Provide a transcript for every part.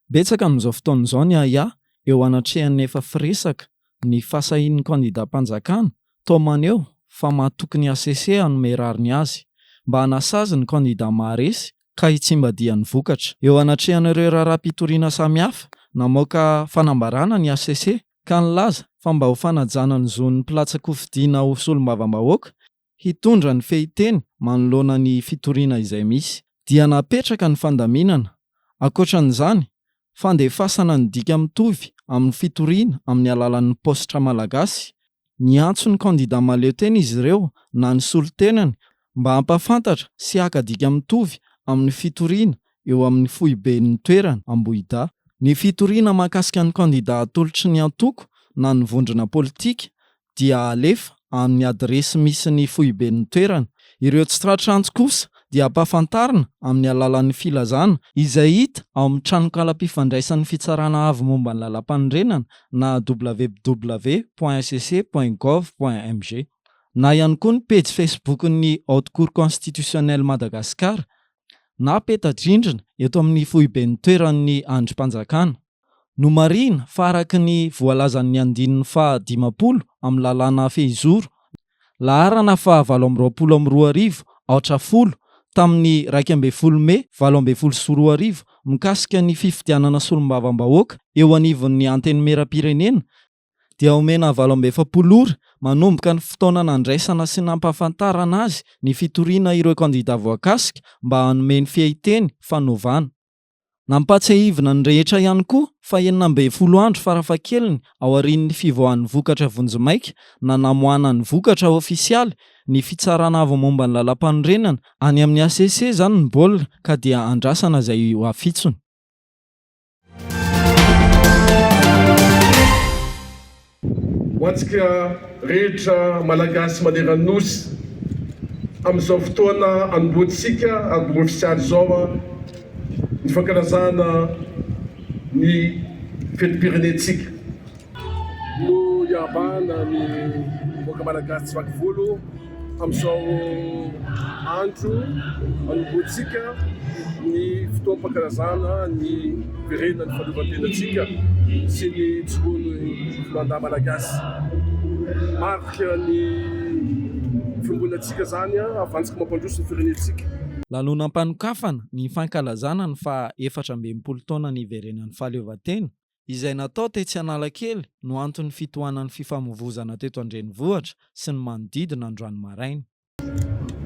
Betsaka amin'izao fotoana izao ny ahiahy eo anatrehan'ny efa firesaka ny fahasahian'ny kandidam-panjakana toa maneho fa mahatoky ny hcc hanome rariny azy mba hanasazy ny kandida maharesy ka hitsimbadihan'ny vokatra. Eo anatrehan'ireo raharaham-pitoriana samihafa, namoaka fanambarana ny hcc ka nilaza fa mba ho fanajana ny zon'ny mpilatsa-kofidina ho solombavambahoaka hitondra ny fehiteny manoloana ny fitoriana izay misy, dia napetraka ny fandaminana. Ankoatran'izany, fandefasana ny dika mitovy amin'ny fitoriana amin'ny alalan'ny paositra malagasy, niantso ny kandida mahaleo tena izy ireo na ny solontenany mba hampahafantatra sy haka dika mitovy amin'ny fitoriana eo amin'ny foiben'ny toerana, Ambohidahy. Ny fitoriana mahakasika ny kandida atolotry ny antoko na ny vondrona politika dia alefa amin'ny adiresy misy ny foiben'ny toerana. Ireo tsy tratr'antso kosa dia ampahafantarina amin'ny alalan'ny filazana izay hita ao amin'ny tranokalam-pifandraisan'ny Fitsarana Avo momba ny Lalàmpanorenana na www point hcc point gov point mg na ihany koa ny pejy Facebook-n'ny Haute Cour Constitutionnelle Madagascar na peta-drindrina eto amin'ny foiben'ny toeran'ny Andrimpanjakana. Nomarihina fa araka ny voalazan'ny andininy faha 50 amin'ny lalàna fehizoro laharana faha 2028 aotra folo tamin'ny 11 mey 2018 mikasika ny fifidianana solombavambahoaka eo anivon'ny Antenimierampirenena dia omena 48 ora manomboka ny fotoana nandraisana sy nampahafantarana azy ny fitoriana ireo kandida voakasika mba hanome ny fehiteny fanovana. Nampahatsiahivina ny rehetra ihany koa fa 16 andro farafahakeliny aorian'ny fivoahan'ny vokatra vonjimaika na namoahana ny vokatra ofisialy ny Fitsarana Avo momba ny Lalàmpanorenana any amin'ny hcc izany ny baolina ka dia andrasana izay ho afitsony. Ho antsika rehetra Malagasy maneran'ny Nosy, amin'izao fotoana anombohantsika ara-pomba ofisialy izao ny fankalazana ny fetim-pirenentsika. No iarahabana ny vahoaka Malagasy tsy vaky volo amin'izao andro anombohantsika ny fotoam-pankalazana ny fiverenan'ny fahaleovantenantsika sy ny hijoroan'ny filohandahy malagasy. Marika ny fiombonantsika izany ahafahantsika mampandroso ny firenentsika. Lanonam-panokafana ny fankalazana ny faha 64 taona niverenan'ny fahaleovantena izay natao tetsy Analakely no anton'ny fitohanan'ny fifamoivozana teto an-drenivohitra sy ny manodidina androany maraina.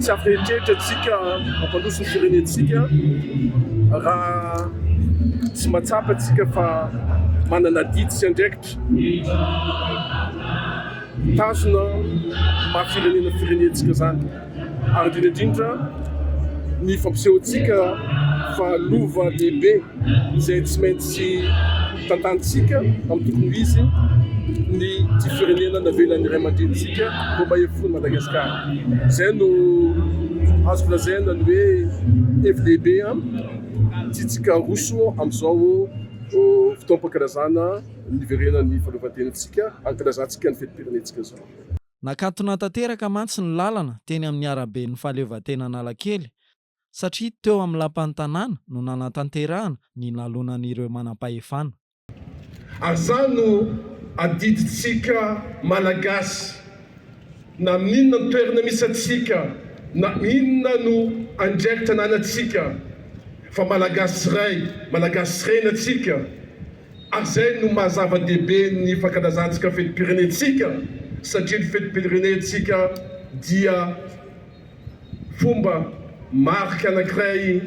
Tsy afa-eritreritra tsika hampandroso ny firenentsika raha tsy mahatsapa tsika fa manana adidy sy andraikitra hitazona maha firenena firenentsika zany ary indrindra indrindra ny fampisehoantsika fa lova lehibe izay tsy maintsy tantanintsika amin'ny tokony ho izy ny ity firenena navelan'ny ray aman-drenintsika ho mahery fo Madagasikara. Izay no azoko lazaina ny hoe hevi-dehibe tiantsika aroso amin'izao fotoam-pankalazana niverenan'ny fahaleovantenantsika, ankalazantsika ny fetim-pirenentsika izao. Nakatona tanteraka mantsy ny lalana teny amin'ny araben'ny fahaleovantena Analakely satria teo amin'ny lapan'ny tanàna no nanatanterahana ny nalonan'ireo manampahefana. Ary izany no adidintsika Malagasy na amin'inona ny toerana misy antsika na inona no andraikitra ananantsika fa Malagasy ray, Malagasy reny antsika ary izay no maha zava-dehibe ny fankalazantsika fetim-pirenentsika satria ny fetim-pirenentsika dia Fomba marika anankiray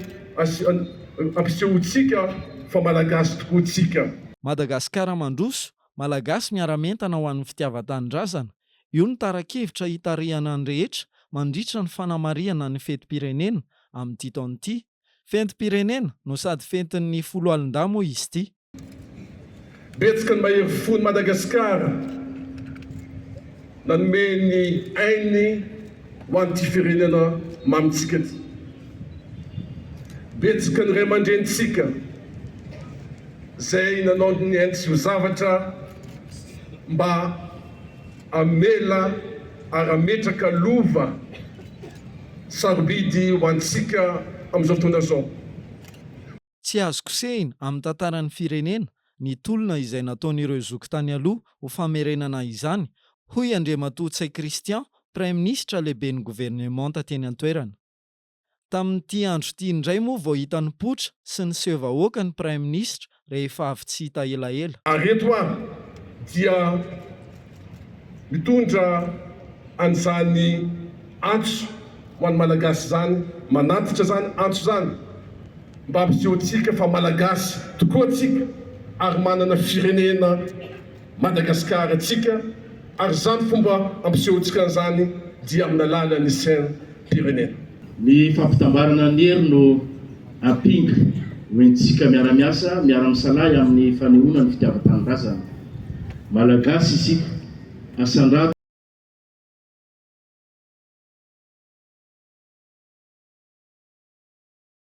ampisehoantsika fa Malagasy tokoa tsika. Madagasikara mandroso, Malagasy miara-mientana ho an'ny fitiavan-tanindrazana, io no tara-kevitra hitarihana ny rehetra mandritra ny fanamarihana ny fetim-pirenena amin'ity taona ity. Fentim-pirenena no sady fentin'ny foloalindahy moa izy ity. Betsaka ny mahery fon'i Madagasikara nanome ny ainy ho an'ity firenena mamintsika ity. Betsaka ny ray aman-drenintsika izay nanao ny ainy tsy ho zavatra mba hamela ary hametraka lova sarobidy ho antsika amin'izao fotoana izao. Tsy azo kosehina amin'ny tantaran'ny firenena ny tolona izay nataon'ireo zoky tany aloha ho famerenana izany, hoy Andriamatoa Ntsay Christian, Praiminisitra lehiben'ny governemanta teny an-toerana. Tamin'ity andro ity indray moa vao hita nipoitra sy niseho vahoaka ny Praiminisitra rehefa avy tsy hita elaela. Ary eto aho dia mitondra an'izany antso ho an'ny Malagasy izany, manatitra izany antso izany mba hampisehoantsika fa Malagasy tokoa tsika ary manana firenena Madagasikara tsika ary izany fomba ampisehoantsika an'izany dia amin'ny alalan'ny saim-pirenena. Ny fampitambarana ny hery no ampinga hoentintsika miara-miasa, miara-misalahy amin'ny fanehoana ny fitiavan-tanindrazana. Malagasy isika, asandrato.